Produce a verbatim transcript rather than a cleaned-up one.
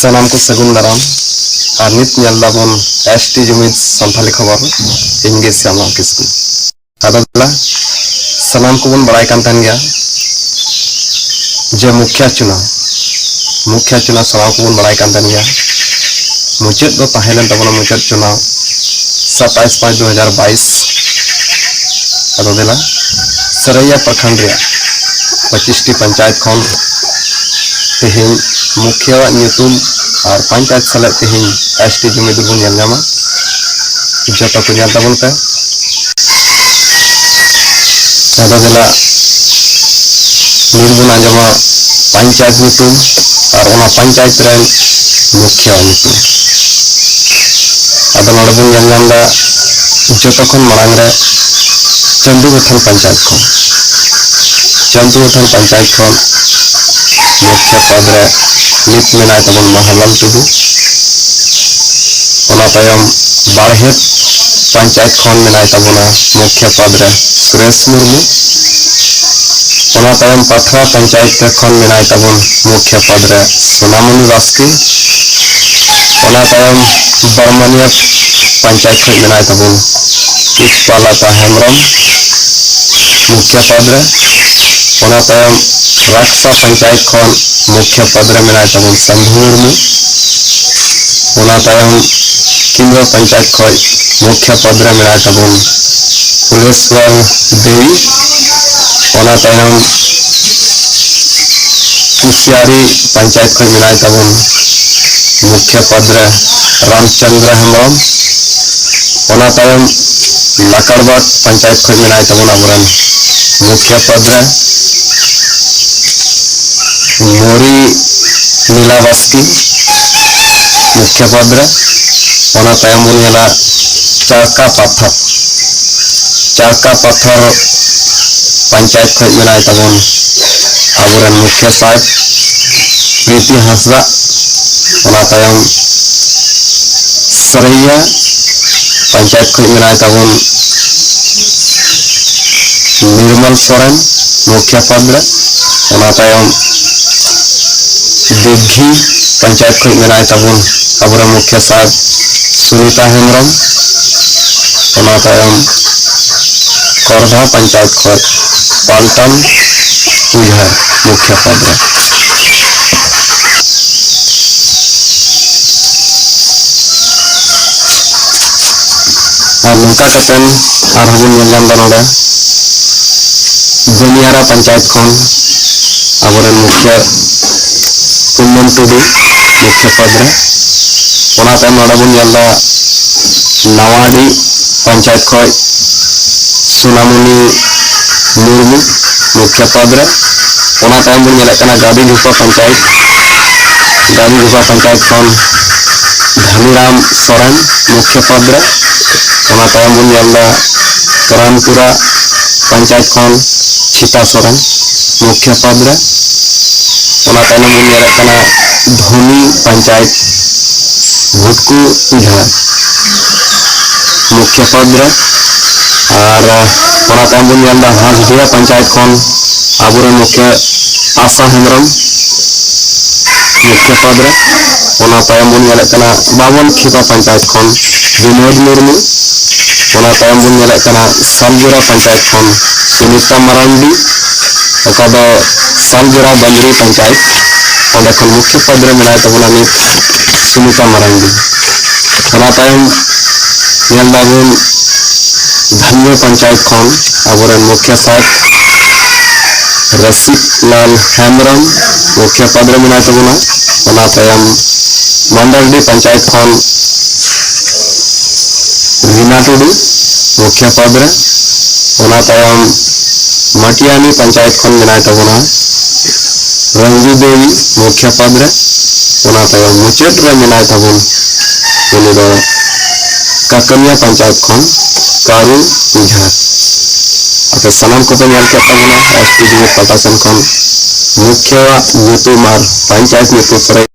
ᱥᱟᱱᱟᱢ ᱠᱚ ᱥᱟᱹᱜᱩᱱ ᱫᱟᱨᱟᱢ᱾ ᱟᱨ ᱱᱤᱛ ᱧᱮᱞ ᱫᱟᱵᱚᱱ ᱮᱥ ᱴᱤ ᱡᱩᱢᱤᱫ ᱥᱟᱱᱛᱷᱟᱞᱤ ᱠᱷᱚᱵᱚᱨ᱾ ᱤᱧ ᱜᱮ ᱥᱭᱟᱢᱞᱟᱞ ᱠᱤᱥᱠᱩ᱾ ᱟᱫᱚ ᱫᱮᱞᱟ, ᱥᱟᱱᱟᱢ ᱠᱚᱵᱚᱱ ᱵᱟᱲᱟᱭ ᱠᱟᱱ ᱛᱟᱦᱮᱱ ᱜᱮᱭᱟ ᱡᱮ ᱢᱩᱠᱷᱤᱭᱟ ᱪᱩᱱᱟᱣ, ᱢᱩᱠᱷᱤᱭᱟ ᱪᱩᱱᱟᱣ ᱥᱟᱱᱟᱢ ᱠᱚᱵᱚᱱ ᱵᱟᱲᱟᱭ ᱠᱟᱱ ᱛᱟᱦᱮᱱ ᱜᱮᱭᱟ᱾ ᱢᱩᱪᱟᱹᱫ ᱫᱚ ᱛᱟᱦᱮᱸ ᱞᱮᱱ ᱛᱟᱵᱚᱱᱟ ᱢᱩᱪᱟᱹᱫ ᱪᱩᱱᱟᱣ ᱥᱟᱛᱟᱭᱤᱥ ᱯᱟᱸᱪ ᱫᱩ ᱦᱟᱡᱟᱨ ᱵᱟᱭᱤᱥ᱾ ᱟᱫᱚ ᱫᱮᱞᱟ, ᱥᱟᱹᱨᱟᱹᱭᱟ ᱯᱨᱚᱠᱷᱚᱸᱰ ᱨᱮᱭᱟᱜ ᱯᱚᱸᱪᱤᱥ ᱴᱤ ᱯᱚᱧᱪᱟᱭᱮᱛ ᱠᱷᱚᱱ ᱛᱮᱦᱮᱧ ᱢᱩᱠᱷᱤᱭᱟᱹᱣᱟᱜ ᱧᱩᱛᱩᱢ ᱟᱨ ᱯᱚᱧᱪᱟᱭᱮᱛ ᱥᱟᱞᱮᱫ ᱛᱮᱦᱮᱧ ᱮᱥ ᱴᱤ ᱡᱩᱢᱤᱫ ᱨᱮᱵᱚᱱ ᱧᱮᱞ ᱧᱟᱢᱟ᱾ ᱡᱚᱛᱚ ᱠᱚ ᱧᱮᱞ ᱛᱟᱵᱚᱱ ᱯᱮ᱾ ᱟᱫᱚ ᱫᱮᱞᱟ, ᱱᱤᱛ ᱵᱚᱱ ᱟᱸᱡᱚᱢᱟ ᱯᱚᱧᱪᱟᱭᱮᱛ ᱧᱩᱛᱩᱢ ᱟᱨ ᱚᱱᱟ ᱯᱚᱧᱪᱟᱭᱮᱛ ᱨᱮᱱ ᱢᱩᱠᱷᱤᱭᱟᱹᱣᱟᱜ ᱧᱩᱛᱩᱢ᱾ ᱟᱫᱚ ᱱᱚᱰᱮ ᱵᱚᱱ ᱧᱮᱞ ᱧᱟᱢ ᱮᱫᱟ, ᱡᱚᱛᱚ ᱠᱷᱚᱱ ᱢᱟᱲᱟᱝ ᱨᱮ ᱪᱟᱱᱫᱩ ᱜᱚᱴᱷᱟᱱ ᱯᱚᱧᱪᱟᱭᱮᱛ ᱠᱷᱚᱱ, ᱪᱟᱱᱫᱩ ᱜᱚᱴᱷᱟᱱ ᱯᱚᱧᱪᱟᱭᱮᱛ ᱠᱷᱚᱱ ᱢᱩᱠᱷᱤᱭᱟᱹ ᱯᱚᱫᱽ ᱨᱮ ᱱᱤᱛ ᱢᱮᱱᱟᱭ ᱛᱟᱵᱚᱱ ᱢᱟᱦᱟᱞᱟᱞ ᱴᱩᱰᱩ᱾ ᱚᱱᱟ ᱛᱟᱭᱚᱢ ᱵᱟᱨᱦᱮᱴ ᱯᱚᱧᱪᱟᱭᱮᱛ ᱠᱷᱚᱱ ᱢᱮᱱᱟᱭ ᱛᱟᱵᱚᱱᱟ ᱢᱩᱠᱷᱤᱭᱟᱹ ᱯᱚᱫᱽ ᱨᱮ ᱥᱩᱨᱮᱥ ᱢᱩᱨᱢᱩ᱾ ᱚᱱᱟ ᱛᱟᱭᱚᱢ ᱯᱟᱛᱷᱨᱟ ᱯᱚᱧᱪᱟᱭᱮᱛ ᱠᱷᱚᱱ ᱢᱮᱱᱟᱭ ᱛᱟᱵᱚᱱ ᱢᱩᱠᱷᱤᱭᱟᱹ ᱯᱚᱫᱽ ᱨᱮ ᱥᱳᱱᱟᱢᱚᱱᱤ ᱵᱟᱥᱠᱮ᱾ ᱚᱱᱟ ᱛᱟᱭᱚᱢ ᱵᱟᱨᱢᱟᱱᱤᱭᱟ ᱯᱚᱧᱪᱟᱭᱮᱛ ᱠᱷᱚᱱ ᱢᱮᱱᱟᱭ ᱛᱟᱵᱚᱱ ᱯᱩᱥᱯᱟᱞᱟᱛᱟ ᱦᱮᱢᱵᱨᱚᱢ ᱢᱩᱠᱷᱤᱭᱟᱹ ᱯᱚᱫᱽ ᱨᱮ᱾ ᱚᱱᱟ ᱛᱟᱭᱚᱢ ᱨᱟᱠᱥᱟ ᱯᱚᱧᱪᱟᱭᱮᱛ ᱠᱷᱚᱱ ᱢᱩᱠᱷᱤᱭᱟᱹ ᱯᱚᱫᱽ ᱨᱮ ᱢᱮᱱᱟᱭ ᱛᱟᱵᱚᱱ ᱥᱟᱢᱵᱷᱩ ᱢᱩᱨᱢᱩ᱾ ᱚᱱᱟ ᱛᱟᱭᱚᱢ ᱠᱤᱱᱫᱨᱚ ᱯᱚᱧᱪᱟᱭᱮᱛ ᱠᱷᱚᱱ ᱢᱩᱠᱷᱤᱭᱟᱹ ᱯᱚᱫᱽ ᱨᱮ ᱢᱮᱱᱟᱭ ᱛᱟᱵᱚᱱ ᱯᱷᱩᱞᱮᱥᱣᱚᱨ ᱫᱮᱣᱤ᱾ ᱚᱱᱟ ᱛᱟᱭᱚᱢ ᱠᱩᱥᱤᱭᱟᱨᱤ ᱯᱚᱧᱪᱟᱭᱮᱛ ᱠᱷᱚᱱ ᱢᱮᱱᱟᱭ ᱛᱟᱵᱚᱱ ᱢᱩᱠᱷᱤᱭᱟᱹ ᱯᱚᱫᱽ ᱨᱮ ᱨᱟᱢᱪᱚᱸᱫᱽᱨᱚ ᱦᱮᱢᱵᱨᱚᱢ᱾ ᱚᱱᱟ ᱛᱟᱭᱚᱢ ᱞᱟᱠᱟᱲᱵᱟᱜᱽ ᱯᱚᱧᱪᱟᱭᱮᱛ ᱠᱷᱚᱱ ᱢᱮᱱᱟᱭ ᱛᱟᱵᱚᱱ ᱟᱵᱚᱨᱮᱱ ᱢᱩᱠᱷᱤᱭᱟᱹ ᱯᱚᱫᱽ ᱨᱮ ᱢᱚᱨᱤ ᱱᱤᱞᱟ ᱵᱟᱥᱠᱮ ᱢᱩᱠᱷᱤᱭᱟᱹ ᱯᱚᱫᱽ ᱨᱮ᱾ ᱚᱱᱟ ᱛᱟᱭᱚᱢ ᱵᱚᱱ ᱧᱮᱞᱟ ᱪᱟᱲᱠᱟ ᱯᱟᱛᱷᱚᱨ, ᱪᱟᱲᱠᱟ ᱯᱟᱛᱷᱚᱨ ᱯᱚᱧᱪᱟᱭᱮᱛ ᱠᱷᱚᱱ ᱢᱮᱱᱟᱭ ᱛᱟᱵᱚᱱ ᱟᱵᱚᱨᱮᱱ ᱢᱩᱠᱷᱤᱭᱟᱹ ᱥᱟᱦᱮᱵᱽ ᱯᱨᱤᱛᱤ ᱦᱟᱸᱥᱫᱟ᱾ ᱚᱱᱟ ᱛᱟᱭᱚᱢ ᱥᱟᱹᱨᱟᱹᱭᱟ ᱯᱚᱧᱪᱟᱭᱮᱛ ᱠᱷᱚᱱ ᱢᱮᱱᱟᱭ ᱛᱟᱵᱚᱱ ᱱᱤᱨᱢᱚᱞ ᱥᱚᱨᱮᱱ ᱢᱩᱠᱷᱤᱭᱟᱹ ᱯᱚᱫᱽ ᱨᱮ᱾ ᱚᱱᱟ ᱛᱟᱭᱚᱢ ᱫᱤᱜᱷᱤ ᱯᱚᱧᱪᱟᱭᱮᱛ ᱠᱷᱚᱱ ᱢᱮᱱᱟᱭ ᱛᱟᱵᱚᱱ ᱟᱵᱚᱨᱮᱱ ᱢᱩᱠᱷᱤᱭᱟᱹ ᱥᱟᱦᱮᱵᱽ ᱥᱩᱱᱤᱛᱟ ᱦᱮᱢᱵᱨᱚᱢ᱾ ᱚᱱᱟ ᱛᱟᱭᱚᱢ ᱠᱚᱨᱫᱷᱟ ᱯᱚᱧᱪᱟᱭᱮᱛ ᱠᱷᱚᱱ ᱯᱟᱞᱴᱟᱱ ᱩᱡᱷᱟᱨ ᱢᱩᱠᱷᱤᱭᱟᱹ ᱯᱚᱫᱽ ᱨᱮ᱾ ᱟᱨ ᱱᱚᱝᱠᱟ ᱠᱟᱛᱮᱱ ᱟᱨᱦᱚᱸ ᱵᱚᱱ ᱧᱮᱞ ᱧᱟᱢ ᱮᱫᱟ ᱱᱚᱰᱮ ᱵᱟᱹᱱᱤᱭᱟᱨᱟ ᱯᱚᱧᱪᱟᱭᱮᱛ ᱠᱷᱚᱱ ᱟᱵᱚᱨᱮᱱ ᱢᱩᱠᱷᱤᱭᱟᱹ ᱠᱩᱢᱚᱱ ᱴᱩᱰᱩ ᱢᱩᱠᱷᱤᱭᱟᱹ ᱯᱚᱫᱽ ᱨᱮ᱾ ᱚᱱᱟ ᱛᱟᱭᱚᱢ ᱱᱚᱰᱮ ᱵᱚᱱ ᱧᱮᱞ ᱮᱫᱟ ᱱᱟᱣᱟᱰᱤ ᱯᱚᱧᱪᱟᱭᱮᱛ ᱠᱷᱚᱱ ᱥᱳᱱᱟᱢᱩᱱᱤ ᱢᱩᱨᱢᱩ ᱢᱩᱠᱷᱤᱭᱟᱹ ᱯᱚᱫᱽ ᱨᱮ᱾ ᱚᱱᱟ ᱛᱟᱭᱚᱢ ᱵᱚᱱ ᱧᱮᱞᱮᱫ ᱠᱟᱱᱟ ᱜᱟᱫᱤ ᱜᱷᱩᱯᱟ ᱯᱚᱧᱪᱟᱭᱮᱛ, ᱜᱟᱫᱤ ᱜᱷᱩᱯᱟ ᱯᱚᱧᱪᱟᱭᱮᱛ ᱠᱷᱚᱱ ᱫᱷᱟᱱᱤᱨᱟᱢ ᱥᱚᱨᱮᱱ ᱢᱩᱠᱷᱤᱭᱟᱹ ᱯᱚᱫᱽ ᱨᱮ᱾ ᱚᱱᱟ ᱛᱟᱭᱚᱢ ᱵᱚᱱ ᱧᱮᱞ ᱮᱫᱟ ᱠᱟᱨᱟᱱᱯᱩᱨᱟ ᱯᱚᱧᱪᱟᱭᱮᱛ ᱠᱷᱚᱱ ᱪᱷᱤᱛᱟ ᱥᱚᱨᱮᱱ ᱢᱩᱠᱷᱤᱭᱟᱹ ᱯᱚᱫᱽ ᱨᱮ᱾ ᱚᱱᱟ ᱛᱟᱭᱱᱚᱢ ᱵᱚᱱ ᱧᱮᱞᱮᱫ ᱠᱟᱱᱟ ᱫᱷᱚᱱᱤ ᱯᱚᱧᱪᱟᱭᱮᱛ ᱵᱷᱩᱴᱠᱩ ᱩᱡᱷᱟᱨ ᱢᱩᱠᱷᱤᱭᱟᱹ ᱯᱚᱫᱽ ᱨᱮ᱾ ᱟᱨ ᱚᱱᱟ ᱛᱟᱭᱚᱢ ᱵᱚᱱ ᱧᱮᱞ ᱮᱫᱟ ᱦᱟᱸᱥᱰᱤᱦᱟ ᱯᱚᱧᱪᱟᱭᱮᱛ ᱠᱷᱚᱱ ᱟᱵᱚᱨᱮᱱ ᱢᱩᱠᱷᱤᱭᱟᱹ ᱟᱥᱟ ᱦᱮᱢᱵᱨᱚᱢ ᱢᱩᱠᱷᱤᱭᱟᱹ ᱯᱚᱫᱽ ᱨᱮ᱾ ᱚᱱᱟ ᱛᱟᱭᱚᱢ ᱵᱚᱱ ᱧᱮᱞᱮᱫ ᱠᱟᱱᱟ ᱵᱟᱵᱚᱱ ᱠᱷᱤᱯᱟ ᱯᱚᱧᱪᱟᱭᱮᱛ ᱠᱷᱚᱱ ᱵᱤᱱᱳᱫ ᱢᱩᱨᱢᱩ᱾ ᱚᱱᱟ ᱛᱟᱭᱚᱢ ᱵᱚᱱ ᱧᱮᱞᱮᱫ ᱠᱟᱱᱟ ᱥᱟᱞᱡᱳᱲᱟ ᱯᱚᱧᱪᱟᱭᱮᱛ ᱠᱷᱚᱱ ᱥᱩᱱᱤᱛᱟ ᱢᱟᱨᱟᱱᱰᱤ, ᱚᱠᱟ ᱫᱚ ᱥᱟᱞᱡᱳᱲᱟ ᱵᱟᱸᱫᱽᱨᱤ ᱯᱚᱧᱪᱟᱭᱮᱛ, ᱚᱸᱰᱮ ᱠᱷᱚᱱ ᱢᱩᱠᱷᱤᱭᱟᱹ ᱯᱚᱫᱽ ᱨᱮ ᱢᱮᱱᱟᱭ ᱛᱟᱵᱚᱱᱟ ᱱᱤᱛ ᱥᱩᱱᱤᱛᱟ ᱢᱟᱨᱟᱱᱰᱤ᱾ ᱚᱱᱟ ᱛᱟᱭᱚᱢ ᱧᱮᱞ ᱫᱟᱵᱚᱱ ᱫᱷᱟᱱᱭᱚ ᱯᱚᱧᱪᱟᱭᱮᱛ ᱠᱷᱚᱱ ᱟᱵᱚᱨᱮᱱ ᱢᱩᱠᱷᱤᱭᱟᱹ ᱥᱟᱦᱮᱵᱽ ᱨᱟᱥᱤᱫ ᱞᱟᱞ ᱦᱮᱢᱵᱨᱚᱢ ᱢᱩᱠᱷᱤᱭᱟᱹ ᱯᱚᱫᱽ ᱨᱮ ᱢᱮᱱᱟᱭ ᱛᱟᱵᱚᱱᱟ᱾ ᱚᱱᱟ ᱛᱟᱭᱚᱢ ᱢᱟᱱᱫᱟᱨᱰᱤ ᱯᱚᱧᱪᱟᱭᱮᱛ ᱠᱷᱚᱱ ᱨᱤᱱᱟ ᱴᱩᱰᱩ ᱢᱩᱠᱷᱤᱭᱟᱹ ᱯᱚᱫᱽ ᱨᱮ᱾ ᱚᱱᱟ ᱛᱟᱭᱚᱢ ᱢᱟᱴᱤᱭᱟᱱᱤ ᱯᱚᱧᱪᱟᱭᱮᱛ ᱠᱷᱚᱱ ᱢᱮᱱᱟᱭ ᱛᱟᱵᱚᱱᱟ ᱨᱚᱧᱡᱩ ᱫᱮᱵᱤ ᱢᱩᱠᱷᱤᱭᱟᱹ ᱯᱚᱫᱽ ᱨᱮ᱾ ᱚᱱᱟ ᱛᱟᱭᱚᱢ ᱢᱩᱪᱟᱹᱫ ᱨᱮ ᱢᱮᱱᱟᱭ ᱛᱟᱵᱚᱱ ᱩᱱᱤ ᱫᱚ ᱠᱟᱠᱟᱢᱤᱭᱟ ᱯᱚᱧᱪᱟᱭᱮᱛ ᱠᱷᱚᱱ ᱠᱟᱨᱩ ᱩᱡᱷᱟᱨ᱾ ᱟᱯᱮ ᱥᱟᱱᱟᱢ ᱠᱚᱯᱮ ᱧᱮᱞ ᱠᱮᱫ ᱛᱟᱵᱚᱱᱟ ᱮᱥ ᱴᱤ ᱰᱤ ᱯᱟᱦᱴᱟ ᱥᱮᱱ ᱠᱷᱚᱱ ᱢᱩᱠᱷᱤᱭᱟᱹᱣᱟᱜ ᱧᱩᱛᱩᱢ ᱟᱨ ᱯᱚᱧᱪᱟᱭᱮᱛ ᱧᱩᱛᱩᱢ ᱥᱚᱨᱮᱥ